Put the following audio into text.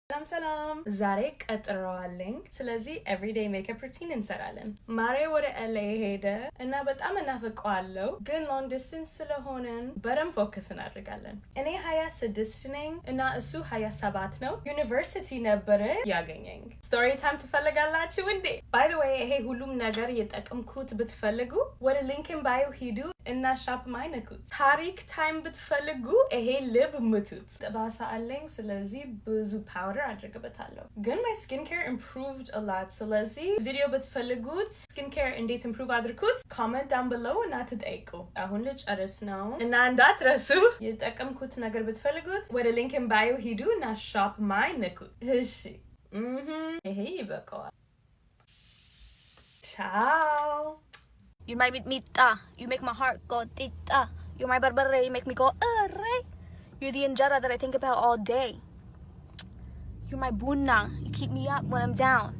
ሰላም ሰላም። ዛሬ ቀጠሮ አለኝ። ስለዚህ everyday makeup routine እንሰራለን። ማሬ ወደ LA ሄደ እና በጣም እናፍቀዋለሁ፣ ግን long distance ስለሆነን በደንብ focus እናደርጋለን። እኔ 26 ነኝ እና እሱ 27 ነው። ዩኒቨርሲቲ ነበረ ያገኘኝ። Story time ትፈልጋላችሁ እንዴ? By the way፣ ይሄ ሁሉም ነገር የጠቀምኩት ብትፈልጉ ወደ link in bio ሂዱ እና shop my ንኩት። ታሪክ time ብትፈልጉ ይሄ ልብ ምቱት። ጠባሳ አለኝ፣ ስለዚህ ብዙ powder አድርግበታለሁ። ግን my skin care improved a lot። ስለዚህ ቪዲዮ ብትፈልጉት skin care እንዴት improve አድርኩት comment down below እና ትጠይቁ። አሁን ልጨርስ ነው እና እንዳትረሱ፣ የጠቀምኩት ነገር ብትፈልጉት ወደ link in bio ሂዱ እና shop my ንኩት። እሺ፣ ይሄ ይበቃዋል። ቻው። You my ሚጥሚጣ. You make my heart go tita. You're my በርበሬ. You make me go arre. You're the እንጀራ that I think about all day. You're my ቡና. You keep me up when I'm down.